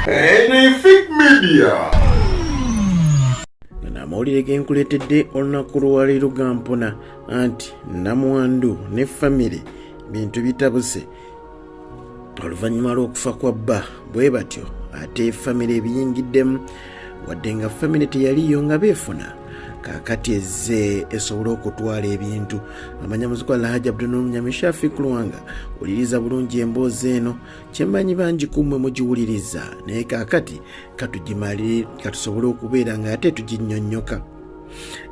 Anything Media. Gano amawulire ge nkuleetedde olunaku lwaleero gampona anti namwandu ne famire bintu bitabuse oluvannyuma lw'okufa kwa bba. Bwe batyo ate famire ebiyingiddemu, wadde nga famire teyaliyo nga beefuna, kaakati ezze esobole okutwala ebintu. Amanya muzikwa Alhaji Abdunur Munyami Shafi Kulwanga. Wuliriza bulungi emboozi eno, kyemmanyi bangi ku mmwe mugiwuliriza, naye kaakati katugimalire katusobole okubeera nga ate tuginnyonnyoka.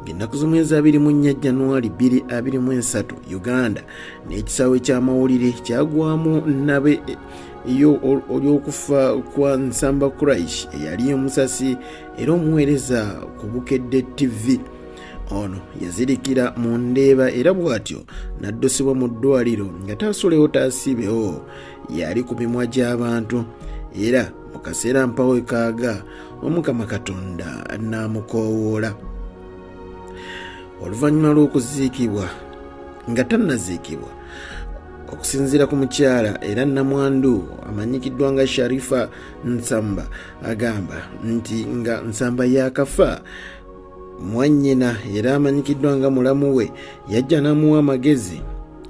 Ng'ennaku z'omwezi 24 Januari 2023, Uganda n'ekisaawe ky'amawulire kyagwamu nabe olw'okufa kwa Nsamba Kuraish, eyali omusasi era omuweereza ku Bukedde TV. Ono yazirikira mu Ndeeba era bw'atyo n'addusibwa mu ddwaliro nga taasulewo taasiibewo. Yali ku mimwa gy'abantu era mu kaseera mpawo kaaga Omukama Katonda n'amukoowoola. Oluvannyuma lw'okuziikibwa, nga tannaziikibwa, okusinziira ku mukyala era namwandu amanyikiddwa nga Sharifa Nsamba, agamba nti nga Nsamba yaakafa, mwannyina era amanyikiddwa nga mulamu we yajja n'amuwa amagezi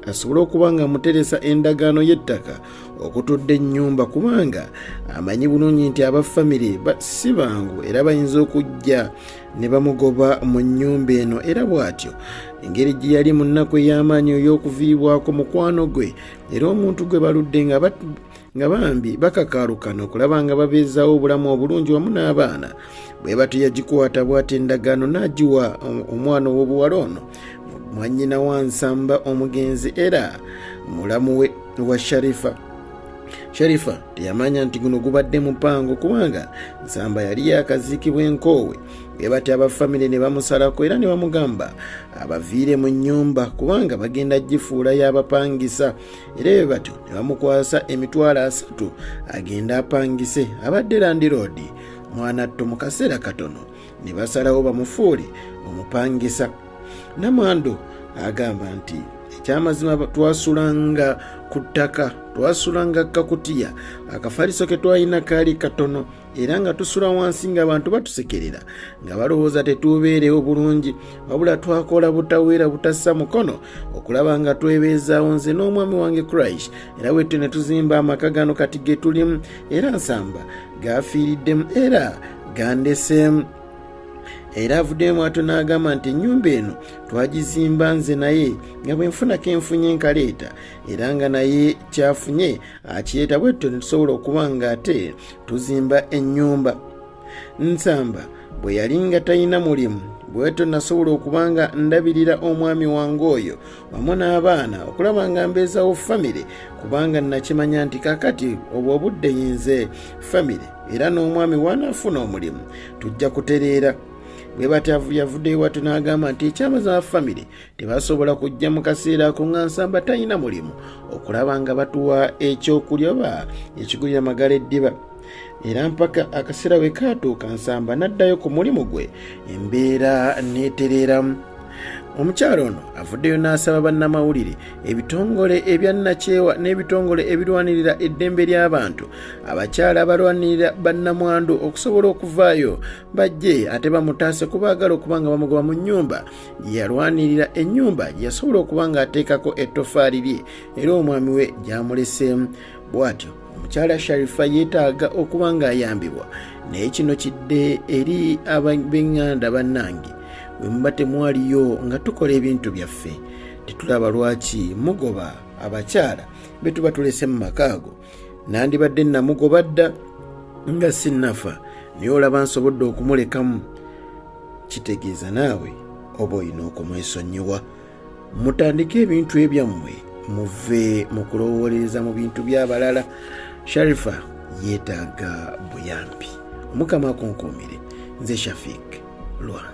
asobole okuba nga amuteresa endagaano y'ettaka okutudde ennyumba, kubanga amanyi bulungi nti aba famire si bangu era bayinza okujja ne bamugoba mu nnyumba eno. Era bw'atyo engeri gye yali mu nnaku ey'amaanyi ey'okuviibwako mukwano gwe era omuntu gwe baludde nga bambi bakakaalukana okulaba nga babeezaawo obulamu obulungi wamu n'abaana, bwe batyo yagikwata bw'ati endagaano n'agiwa omwana ow'obuwala ono, mwannyina wa Nsamba omugenzi era mulamu we wa Sharifa. Sharifa teyamanya nti guno gubadde mupango, kubanga Nsamba yali yakaziikibwa enkoowe. Bwe batyo aba famire ne bamusalako era ne bamugamba abaviire mu nnyumba kubanga bagenda gifuula y'abapangisa. Era bwe batyo ne bamukwasa 300,000 agende apangise abadde landiroodi. Mwanatto mu kaseera katono ne basalawo bamufuule omupangisa. Namwandu agamba nti ekyamazima twasulanga ku ttaka, twasulanga kakutiya, akafaliso ke twalina kaali katono era nga tusula wansi ng'abantu batusekerera nga balowooza tetuubeerewo bulungi, wabula twakola butaweera butassa mukono okulaba nga twebeezaawo nze n'omwami wange Kuraish, era bwetyo ne tuzimba amaka gano kati ge tulimu, era Nsamba gaafiiriddemu era gandeseemu. Era avuddemu mwatu n'agamba nti ennyumba eno twagizimba nze naye nga bwe nfuna kenfunye nkaleeta, era nga naye kyafunye akireeta, bwetyo ne tusobola okuba nga ate tuzimba ennyumba. Nsamba bwe yali nga talina mulimu, bwetyo nasobola okuba nga ndabirira omwami wange oyo wamu n'abaana okulaba nga mbeezawo famire, kubanga nakimanya nti kakati obwo obudde yinze famire era n'omwami wanaafuna omulimu tujja kutereera. Bwe batyo yavuddeyo bwatyo n'agamba nti ekyamazima famire tebasobola kujja mu kaseera ako nga Nsamba talina mulimu okulaba nga batuwa ekyokulya oba ekigulira magala eddiba. Era mpaka akaseera we kaatuuka Nsamba n'addayo ku mulimu gwe, embeera n'etereeramu. Omukyalo ono avuddeyo n'asaba bannamawulire, ebitongole ebyannakyewa n'ebitongole ebirwanirira eddembe ly'abantu, abakyala abalwanirira bannamwandu okusobola okuvaayo bajje ate bamutaase ku baagala okuba nga bamugoba mu nnyumba gye yalwanirira, ennyumba gye yasobola okuba ng'ateekako ettofaali lye era omwami we gy'amuleseemu. Bw'atyo omukyala Sharifa yeetaaga okuba ng'ayambibwa, naye kino kidde eri ab'eŋŋanda. Bannange, bwe muba temwaliyo nga tukola ebintu byaffe, tetulaba lwaki mugoba abakyala be tuba tulese mu maka ago. Nandibadde namugoba dda nga sinnafa, naye olaba nsobodde okumulekamu, kitegeeza naawe oba olina okumwesonyiwa. Mutandike ebintu ebyammwe, muve mu kulowoolereza mu bintu by'abalala. Sharifa yeetaaga buyambi. Omukama akunkuumire. Nze Shafik Lwanga.